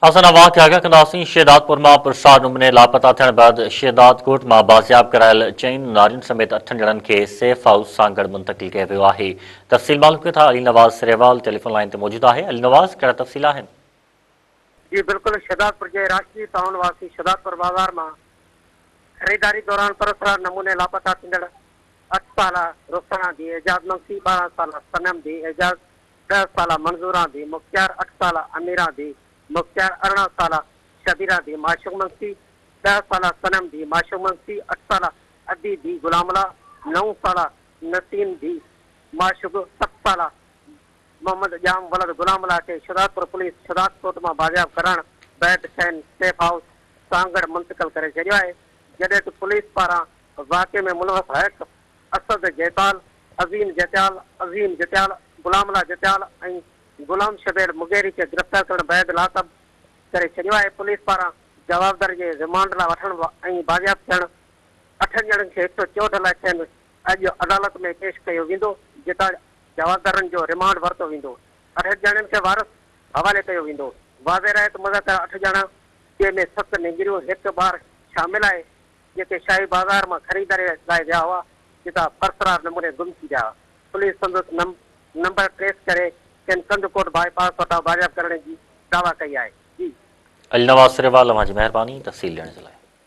اسان اوهان کي آگاهه ڪنداسين شهدادپور مان پرسار نموني لاپتا ٿيڻ بعد شهدادڪوٽ مان بازياب ڪرايل چئن نارين سميت اٺن ڄڻن کي سيف هائوس سانگهڙ منتقل ڪيو ويو آهي تفصيل معلوم ڪيون ٿا علي نواز سريوال ٽيليفون لائين تي موجود آهي علي نواز ڪهڙا تفصيل آهن. جي بلڪل شهدادپور جي راشدي ٽائون واسي شهدادپور بازار مان خريداري دوران پراسرار نموني لاپتا ٿيندڙ اٺ سالا رخسانه ڌيء اعجاز مگسي، 12 سالا صنم ڌيء اعجاز، ڏهه سالا منظوران ڌيء مختيار، اٺ سالا اميران ڌيء مختيار، 18 سالا شبيران ڌيء معشوق مگسي، ڏهه سالا صنم ڌيء معشوق مگسي، اٺ سالا ادي ڌيء غلام الله، نو سالا نسيم ڌيء معشوق، ست سالا محمد ڄام ولد غلام الله کي شھدادپور پوليس شھدادڪوٽ مان بازياب ڪرائڻ بعد کين سيف هائوس سانگهڙ منتقل ڪري ڇڏيو آهي، جڏهن ته پوليس پاران واقعي ۾ ملوث هڪ اسد جيتال، عظيم جتيال، عظيم جتيال، غلام الله جتيال ۽ غلام شبير مغيري کي گرفتار ڪرڻ بعد لاڪ اپ ڪري ڇڏيو آهي، پوليس پاران جوابدار جي رمانڊ لاء وٺڻ ۽ بازياب ٿيڻ اٺن ڄڻن کي 164 لاء کين اڄ عدالت ۾ پيش ڪيو ويندو جتان جوابدارن جو رمانڊ ورتو ويندو، اٺن ڄڻن کي وارث حوالي ڪيو ويندو، واضح رهي ته مذڪره اٺ ڄڻا جنهن ۾ ست نينگريون هڪ ٻار شامل آهي. جيڪي شاهي بازار مان خريداري لاء ويا هئا، جتان پراسرار نموني گم ٿي ويا. پوليس سندس نمبر ٽريس ڪري کين ڪنڌڪوٽ باء پاس وٽان بازياب ڪرڻ جي دعويٰ ڪئي آهي. جي. علي نواز سريوال اوهان جي مهرباني تفصيل ڏيڻ جي لاء.